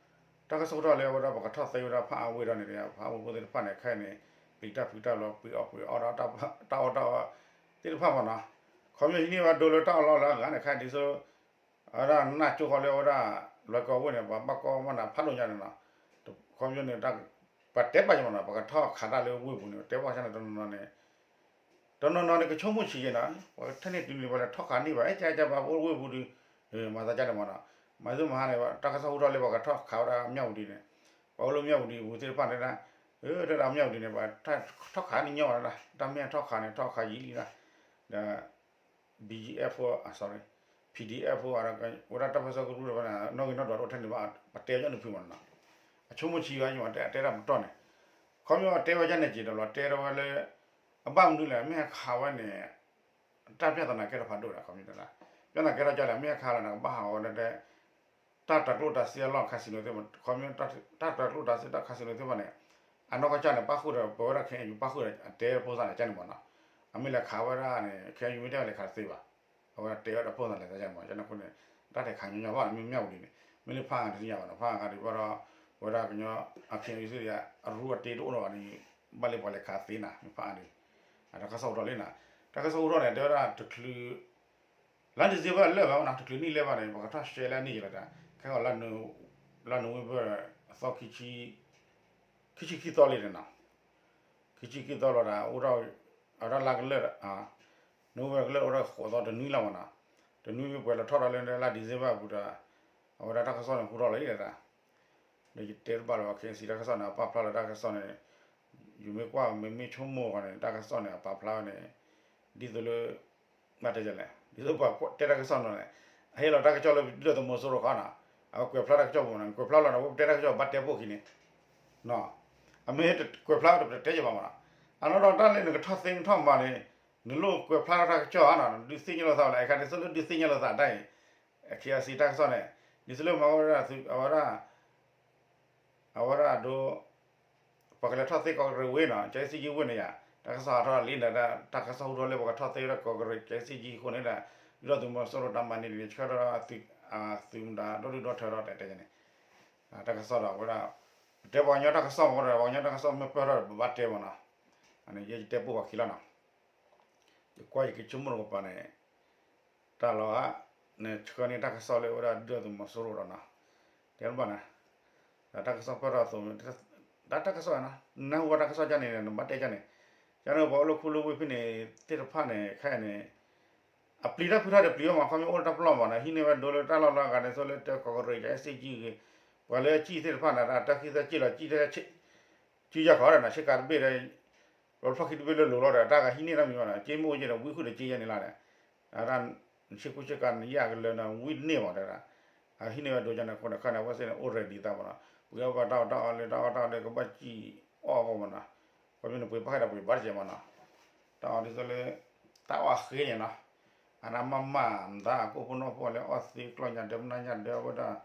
တၢ်ကစီၣ်ဟူထီၣ်လံ အဝဲဒၣ်ပှၤကထီၣ်သ့ဝဲဒၣ်ဖးအါဝ့ၢ်ဒီးန့ၣ် ဖးအါဝ့ၢ်ဖိသ့ၣ်တဖၣ်န့ၣ် ခဲအံၤန့ၣ် ပျံၤတၢ်ဖုးတၢ်လီၤ ပှ့ၤအီၣ်ပှ့ၤအီဒီး တၢ်အီၣ်တၢ်အီသ့ၣ်တဖၣ်မ့ၢ်နီၤ, ခီဖျိဟံးန့ၢ်ဝဲဒိလၢတၢ်အီၣ်လီၢ်လၢအဂၤန့ၣ် ခဲအံၤဒ်သိး အဝဲဒၣ်နၢ်ကၠိဃီလၢအဝဲဒၣ် လွဲၢ်ကီၢ်ဝ့ၢ်န့ၣ် ပှၤဘၣ်ကီဘၣ်နးဖးဒိၣ်ညါန့ၣ်နီၤ, ခီဖျိန့ၣ် ပှၤတဲပာ်ယမ့ၢ်နီၤ ပှၤကထီၣ်ခးတၢ်လၢဝ့ၢ်ပူၤန့ၣ် တဲပာ်ကန့ၣ်တနီၤနီၤန့ၣ် တနီၤနီၤန့ၣ် ကဆိကမိၣ်ဆံးက့ၤနီၤ ပှၤထဲန့ၣ်တုၤန့ၣ် ပှၤလဲၤထီၣ်ခးန့ၢ်ဘၣ် အဲၣ်ကၢကၢပှၤအိၣ်ဝ့ၢ်ပူၤဒီး မၤသးကန့ၣ်မ့ၢ်နီၤ, မၤသးမဟါန့ၣ် တၢ်ကစီၣ်ဟူထီၣ်လၢပှၤကထီၣ်ခးဝဲဒၣ်မၠၣ်ဝတံၤန့ၣ်, ပှၤအိၣ်လၢမၠၣ်ဝတံၤပူၤသ့ၣ်တဖၣ်န့ၣ်ဒၣ်, တဲဒၣ်မၠၣ်ဝတံၤန့ၣ် ပှၤထီၣ်ခးန့ၢ်ညီဝဲဒၣ် တၢ်မ့ၢ်ထီၣ်ခးန့ၣ် ထီၣ်ခးယံာ်လံဒၣ်, ဒီး BGF ဖိ sorry, PDF ဖိ ဝဲဒၣ်တၢ်ပၢၢ်ဆၢကရူၢ်တဖၣ်န့ၣ် နီၣ်ဂံၢ်နီၣ်ဒွးတအိၣ်ထဲန့ၣ်ဘၣ် ပှၤတဲဝဲဒၣ်န့ၣ်ဖုမ့ၢ်နီၤ, အဆိကမိၣ်ဆံးဘၣ် ယမ့ၢ်တဲတဲတၢ်ပတီၢ်န့ၣ်, ခီဖျိတဲဝဲဒၣ်န့ၣ်က့ၤဒီးလီၤ တဲထီၣ်ဝဲလၢ အဘၣ်မနုၤလဲၣ် မ့ၢ်ဟဲခးဝဲန့ၣ် တၢ်ပြဿနာကဲထီၣ်ဖးဒိၣ်ဒီး ခီဖျိ ပြဿနာကဲထီၣ်ကလဲၣ် မ့ၢ်ဟဲခးလီၤန့ၣ် ကဘၣ်ဟးဂီၤဝဲလၢ တၢ်တၤကျိၣ်တၤစ့အလီၢ် casino သ့ၣ်မ့ၢ် ခီဖျိ တၢ်တၤကျိၣ်တၤစ့တၢ် casino သ့ၣ်တဖၣ်န့ၣ် အနီၢ်ကစၢ်န့ၣ် ပၣ်ဃုာ်ဒီး ပဝဲဒၣ် ခဲအံၤ ပၣ်ဃုာ်ဒီး အတဲဖိသၣ်န့ၣ် ကန့ၣ်မ့ၢ်နီၤ, အမ့ၢ်လဲၤခးဝဲဒၣ်န့ၣ် ခဲအံၤ မ့ၢ်တဲဝဲလဲၤခးတသ့ဘၣ်, အဝဲတဲဝဲဒီးဖိသၣ်လဲၤသးကန့ၣ်မ့ၢ် ကန့ၣ်အဃိန့ၣ် တၢ်တဲခးညီညီဘၣ် မ့ၢ်မ့ၢ်ဝံၤဒ်န့ၣ် မ့ၢ်လၢဖးအါတသ့ၣ်ညါဘၣ်နီၤ ဖးအါဒီးဘၣ်ဒီး ပဝဲဒၣ်ကညီ အ ခဲအံၤ သ့ၣ် အရူအတ့တအိၣ်ဒီးဘၣ်န့ၣ် ဘၣ်လၢပှၤလဲၤခးသ့နီၤ မ့ၢ်ဖးအါဒီး တၢ်ကစီၣ်ဟူထီၣ်လံနီၤ, တၢ်ကစီၣ်ဟူထီၣ်န့ၣ် တဲဝဲဒၣ်တချုး လါ December လၢာ်ဘၣ်မ့ၢ်နီၤ တချုးနံၣ်လၢာ်ဘၣ်န့ၣ် ပှၤကထီၣ်ရှဲလၢအနံၣ်ယံၤလီၤတၢ် ခဲဂီၤ လါ November အသီ ခံဆံခံသီလံန့ၣ်နီၤ, ခံဆံခံသီလီၤတၢ် အိၣ်ထီၣ် အဝဲဒၣ်လါကလၢာ် November ကလၢာ်အိၣ်ထီၣ်ဃိးသီတနွံလီၤမ့ၢ်နီၤ, တနွံပှဲၤလီၤထီၣ်ဒီးလၢလါ December အပူၤဒီး အဝဲဒၣ်တၢ်ကစီၣ်န့ၣ်ဟူထီၣ်လီၤအံၤတၢ် ဒီးယတဲတဘၣ်လၢၤဘၣ် ခဲအံၤ တၢ်ကစီၣ်န့ၣ် အပာ်ဖျါလၢတၢ်ကစီၣ်န့ၣ် ယမ့ၢ်ကွၢ်မ့မ့ၢ်ဆိကမိၣ်ဃီန့ၣ် တၢ်ကစီၣ်န့ၣ် အပာ်ဖျါဝဲန့ၣ် ဒ်သိးလၢ ဘၣ်တဲလဲၣ် ဒ်သိးပှၤတဲတၢ်ကစီၣ်နီၤန့ၣ် အဟ့ၣ်လီၤတၢ်ကစီၣ်လၢဒုၣ်ဒါသုးမီၤစိရိၤခီနီၤ, အဝဲကွဲးဖျါတၢ်ကစီၣ်ပူၤနီၤ ကွဲးဖျါလီၤန့ၣ် ပတဲတၢ်ကစီၣ်ဘၣ်တဲပိာ်ခံန့ၣ် အမ့ၢ်ကွဲးဖျါတပတဲယဘၣ်မ့ၢ်နီၤ, အနီၢ်ဒီးတၢ်လၢနကထီၣ်သ့နထီၣ်မၤန့ၣ် နလိၣ်ကွဲးဖျါတၢ်ကစီၣ်နီၤ ဒုးသ့ၣ်ညါလိာ်သးဝဲလၢ အခါဒ်သိးလၢဒုးသ့ၣ်ညါလိာ်သးတၢ်အံၤ ခဲအံၤ တၢ်ကစီၣ်န့ၣ် ဒ်သိးလၢမၤဝဲဒၣ် အဝဲဒၣ် အဝဲဒၣ်ဒိ ပှၤကလဲၤထီၣ်သ့ကီးကရံးဝ့ၢ်နီၤ ကၠဲစ့ကၠံဝ့ၢ်န့ၣ်ယါ တၢ်ကစီၣ်ဟးထီၣ်လံဒီး တၢ်ကစီၣ်ဟူထီၣ်လၢပှၤကထီၣ်သ့ဝဲဒၣ်ကီးကရံး ကၠဲစ့ကၠံအဃိန့ၣ်ဒီး ဒုၣ်ဒါသုးမီၤစိရိၤတၢ်မၤန့ၣ်န့ၣ် ဆှၢထီၣ်ဒီး သုးမတၤဒီဒုၣ်ဒီထၢဒီးတဲတဲန့ၣ် တၢ်ကစီၣ်ဒီးဝဲဒၣ် ပတဲပှၤကညီတၢ်ကစီၣ်မ့ၢ်ဒီး ပှၤကညီတၢ်ကစီၣ်မ့ၢ်ပၢၢ်ထီၣ်ဒီး ပဘၣ်တဲမ့ၢ်နီၤ, အန့ၣ်ယဲယတဲပိာ်ပှၤခံလီၤနီၤ ယကွၢ်ယကဆိကမိၣ်တကပၤန့ၣ် တၢ်လီၤဧါ နဆှၢန့ၢ်တၢ်ကစီၣ်လၢဝဲဒၣ်ဒုၣ်ဒါသုးမီၤစိရိၤဒီးနီၤ, တဲတဘၣ်န့ၣ် တၢ်ကစီၣ်ပၢၢ်ထီၣ်အသိး တၢ်တၢ်ကစီၣ်နီၤ နၢ်ဟူဝဲတၢ်ကစီၣ်ကန့ၣ် နဘၣ်တဲကန့ၣ်, ကန့ၣ်ပှၤအိၣ်လၢခူလၢဝ့ၢ်ဖဲန့ၣ်သ့ၣ်တဖၣ်န့ၣ် ခဲအံၤန့ၣ် အပျံၤတၢ်ဖုးထီၣ်ဒီးပျံၤအီၤမး ခီမ့ၢ်အိၣ်လၢတၢ်ပလီၢ်မးနီၤ ဟံးန့ၢ်ဝဲဒိလၢတၢ်လီၢ်လီၤဂာ်န့ၣ် သိးလၢတဲကီးကရံး ကၠဲစ့ကၠံဂ့ၤ, ပှၤလၢအစံၣ်သ့ၣ်တဖၣ်န့ၣ် တၢ်ခံသၢစံၣ်လီၤ စံၣ်တဲ စုယၤခီဒီးနီၤ ဆ့ကၤတဘ့ၣ်ဒီး လီဖျီၣ်ခံတဘ့ၣ်လၢလိၤလီၤဒီး တၢ်ဂၤဟံးန့ၢ်တၢ်မံၤမးနီၤ က့မ့ၢ်အိၣ်က့ဒီး ဝံဃုာ်ဒီးက့ယဲန့ၣ်လီၤဒီး အဝဲဒၣ် ဆ့ကူဆ့ကၤန့ၣ်ယဲကလၢာ်န့ၣ် ဝံတန့ၢ်မးတဲဒၣ် အဟံးန့ၢ်ဝဲဒိကန့ၣ်အဃိန့ၣ် ခဲန့ၣ် အဝဲသ့ၣ်န့ၣ် အိၣ် ready သးမးနီၤ ပှ့ၤအီၣ်ဘၣ်တၢ်အီၣ်တၢ်အီလၢတၢ်အီၣ်တၢ်အီလၢကဘၣ်စံၣ်အီၣ်အဂီၢ်မးနီၤ ခီဖျိန့ၣ် ပှ့ၤပာ်ဃဲဒီးပှ့ၤဘၣ်တကဲမးနီၤ တၢ်အီၣ်ဒ်သိးလၢ တၢ်အီၣ်အဃ့န့ၣ်နီၤ အနၢ်မၢ်မၢ်မတၤ အကိၣ်ဖိနီၢ်ဖိလၢအီၣ်သ့ကျီၢ်ညါဒၢပနၢ်ညါဒၢအဝဲဒၣ်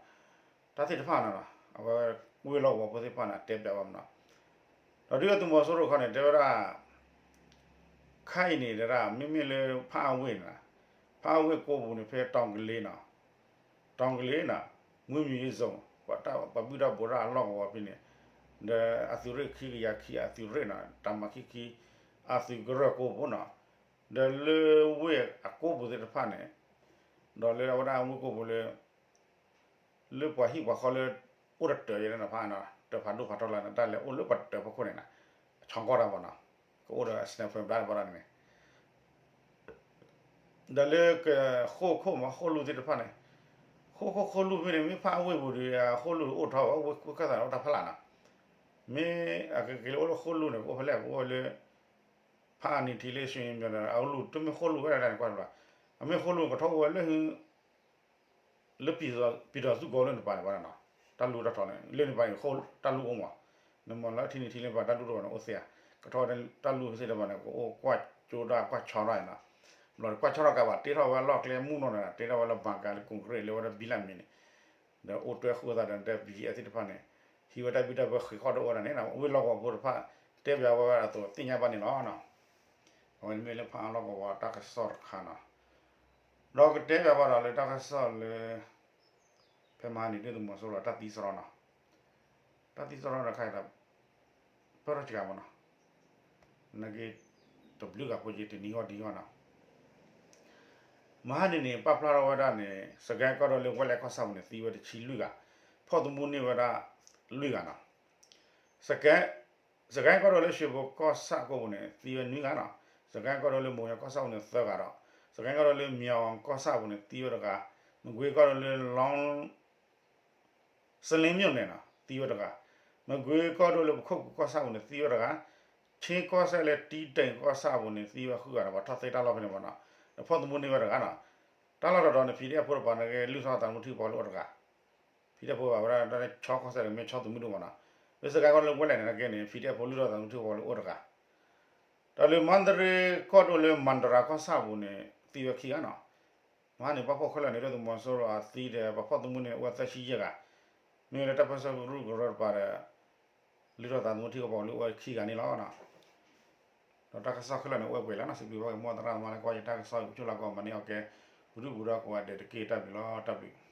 တၢ်သ့ၣ်တဖၣ်န့ၣ်နီၤ အဝဲဝ့ၢ်လီၢ်ကဝီၤဖိသ့ၣ်တဖၣ်န့ၣ် တဲပျးဘၣ်မးနီၤ ဒီးဒုၣ်ဒါသုးမီၤစိရိၤခီန့ၣ် တဲဝဲဒၣ် ခဲအံၤန့ၣ်ဒၣ် မ့မ့ၢ်လၢဖးအါဝ့ၢ်န့ၣ် ဖးအါဝ့ၢ်ကိးပူၤန့ၣ် ဖဲတီၤကလ့နီၤ တီၤကလ့နီၤ မွေးမြူရေးဇုန် ပှၤဘုၣ်တၢ်ဘိးတၢ်အလီၢ်ကဝီၤဖဲန့ၣ် ဒီးအသုးရ့ၣ်ခံကယၤခံအသုးရ့ၣ်နီၤ တၢ်မၤခံခံ အသုးကရၢၢ်ကိးပူၤနီၤ ဒီးလၢဝ့ၢ်အကိးပူၤသ့ၣ်တဖၣ်န့ၣ် ဒီးလၢအဝဲဒၣ်ဝ့ၢ်ကိးပူၤလၢ လၢပှၤဟံၣ်ပှၤဃီလၢ အိၣ်တတၢၢ်ယဲန့ၣ်ဖးနီၤ တၢၢ်ဖးဒိၣ်ဖးထီလၢန့ၣ် တၢ်လဲၤအိၣ်လၢပှၤတတၢၢ်ဖီခိၣ်န့ၣ်နီၤ ဆီကီၢ်တၢ်မးနီၤ ကအိၣ်ဒီး sniper ဘျါတဘျီန့ၣ် ဒီးလၢကဃိခိၣ်မး ဃိၣ်လူၢ်သ့ၣ်တဖၣ်န့ၣ်, ဃိခိၣ်ဃိၣ်လူၢ်မ့ၢ်န့ၣ် မ့ၢ်ဖးအဝ့ၢ်ပူၤဒီး ဃိၣ်လူၢ်အိၣ်ထီၣ်ဝဲ ဝ့ၢ်ခၢၣ်သးအိၣ်တၢ်ဖးလၢ်နီၤ, မ့ၢ်အကက့ၤလၢအိၣ်လၢဃိၣ်လူၢ်န့ၣ် ပအိၣ်ဖဲလဲၣ် ပအိၣ်ဝဲလၢ ဖးအနံၤထံးလၢ ရွှေမြေ န့ၣ် အလူၢ်တမ့ၢ်ဃိၣ်လူၢ်ဝဲဒၣ်န့ၣ်ကွၢ်တဘၣ်, အမ့ၢ်ဃိၣ်လူၢ်ကထီၣ်အိၣ်ဝဲလၢ လၢ ပံၤဒီးသူၣ်ကီၤလၢန့ၣ်ပၤန့ၣ်ဘၣ်နီၤ, တၢ်လူၢ်တၢ်ထီန့ၣ် လၢန့ၣ်ပၤန့ၣ် တၢ်လူၢ်အိၣ်မး, နမ့ၢ်လၢထံနံၤထံလၢပၤတၢ်လူၢ်တအိၣ်ဘၣ်န့ၣ် အိၣ်သ့ဧါ, ကထီၣ်ဝဲတၢ်လူၢ်သ့ၣ်တဖၣ်န့ၣ် ကအိၣ်ကွၢ်ကၠိဒၣ်ကွၢ်ဆီဒၣ်နီၤ, ဘျီကွၢ်ဆီထီၣ်ကးဘၣ် တ့ထီၣ်ဝဲလီၢ်ကျဲမုၢ်နီၤန့ၣ် တ့ထီၣ်ဝဲလၢဘၣ်ကးလၢကိၣ်ကရ့ၣ်လၢဝဲဒၣ်ဘံလၢ်မံၤန့ၣ်, ဒီးအိၣ်တွဲဃုာ်သးဒီး BGF သ့ၣ်တဖၣ်န့ၣ်, ဟံးဝဲတၢ်ဘံၣ်တၢ်ဘၢဃ့ၢ်ဃီၣ်ဒီးအိၣ်ဝဲဒၣ်န့ၣ် ဝ့ၢ်လီၢ်ကဝီၤဖိတဖၣ် တဲဘၣ်ဝဲအသိးသ့ၣ်ညါဘၣ်န့ၣ်လီၤ. အဝဲန့ၣ်မ့ၢ်လၢဖးအါလီၢ်ကဝီၤတၢ်ကစီၣ်တခါနီၤ, ဒီးကတဲဘၣ်ဘၣ်ဒီးလၢတၢ်ကစီၣ်လၢ ဖဲမဟါန့ၣ် ဒုၣ်ဒါသုးမီၤစိရိၤတၢ်သံစရီနီၤ, တၢ်သံစရီတခါအံၤဒီး ပၢၢ်ထီၣ်စှၤမးနီၤ, နာ်က့ တဘျုးဂၤဖိက့ၤတနံၤဂီၢ်တနံၤဂီၢ်နီၤ, မဟါန့ၣ်န့ၣ် ပာ်ဖျါထီၣ်ဝဲဒၣ်န့ၣ် စကဲကီၢ်ဒိၣ်လၢဝဲလဲၣ်ကီၢ်ဆၣ်ပူၤန့ၣ် သံဝဲတဆံလွံၢ်ဂၤ, ဖီၣ်သမူန့ၢ်ဝဲဒၣ်လွံၢ်ဂၤနီၤ, စကဲကီၢ်ဒိၣ်လၢ ရွှေဘို ကီၢ်ဆၣ်အကီၢ်ပူၤန့ၣ် သံဝဲနွံဂၤနီၤ, စကဲကီၢ်ဒိၣ်လၢ မိၢ်ယီၤ ကီၢ်ဆၣ်ပူၤန့ၣ်သၢဂၤဒီး စကဲကီၢ်ဒိၣ်လၢ မၠီၤ ကီၢ်ဆၣ်ပူၤန့ၣ် သံဝဲတဂၤ, မကွ့ကီၢ်ဒိၣ်လၢ လီ စလ့ၣ်မၠိၣ်န့ၣ်နီၤ သံဝဲတဂၤ, မကွ့ကီၢ်ဒိၣ်လၢပခိၣ်ပူၤကီၢ်ဆၣ်ပူၤန့ၣ် သံဝဲတဂၤ, ခ့ကီၢ်စဲၣ်လၢ တံတိၣ် ကီၢ်ဆၣ်ပူၤန့ၣ် သံဝဲဃုဂၤဒီး ပှၤထီၣ်သ့တၢ်လီၢ်ဖဲန့ၣ်မးနီၤ, ဒီးဖီၣ်သမူန့ၢ်ဝဲတဂၤနီၤ, တၢ်လီၢ်တတီၤန့ၣ် ဖံးဒဲဖိတပၤန့ၣ်က့ လုၢ်ထီၣ်သးသမူထံကပီၤလၢအိၣ်တဂၤ, ဖံးဒဲဖိဘၣ်ဝဲဒၣ် ဆီကီၢ်စဲၣ်ဒီး မ့ၢ်ဆီသုးမုၢ်ဒိၣ်မးနီၤ, လၢစကဲကီၢ်ဒိၣ်လၢဝဲလဲၣ်န့ၣ်က့န့ၣ် ဖံးဒဲဖိလုၢ်ထီၣ်သးသမူထံကပီၤလၢအိၣ်တဂၤ ဒီးလၢမန္တလေးကီၢ်ဒိၣ်လၢ မန္တလေး ကီၢ်ဆၣ်ပူၤန့ၣ် သံဝဲခံဂၤနီၤ, မဟါန့ၣ် ပာ်ဖှိၣ်ခဲလၢာ်န့ၣ် ဒုၣ်ဒါသုးမီၤစိရိၤအသံဒီး ပှၤဖီၣ်သမူန့ၢ်အိၣ်ဝဲသၢဆံယဲၢ်ဂၤ, မ့ၢ်ဝဲလၢတၢ်ပၢၢ်ဆၢကရူၢ်ကရၢတပၤဒီး လုၢ်ထီၣ်သးသမူထံကပီၤလၢအိၣ်ဝဲခံဂၤန့ၣ်လီၤ. ဒီးတၢ်ကစီၣ်ခဲလၢာ်န့ၣ် အိၣ်ဝဲပှဲၤလီၤနီၤ, စံးဘျုးဘၣ်က့ၤ မိၢ်သရၣ်သမါလၢ ကွၢ်ယတၢ်ကစီၣ် ကဆိၣ်လၢကီၢ်မၤန့ၢ်အီၣ်ကဲ ပူၤဒုၣ်ပူၤဒါကိးဂၤဒဲးတက့ၢ် တၢ်ဘျုးလီၤ တၢ်ဘျုး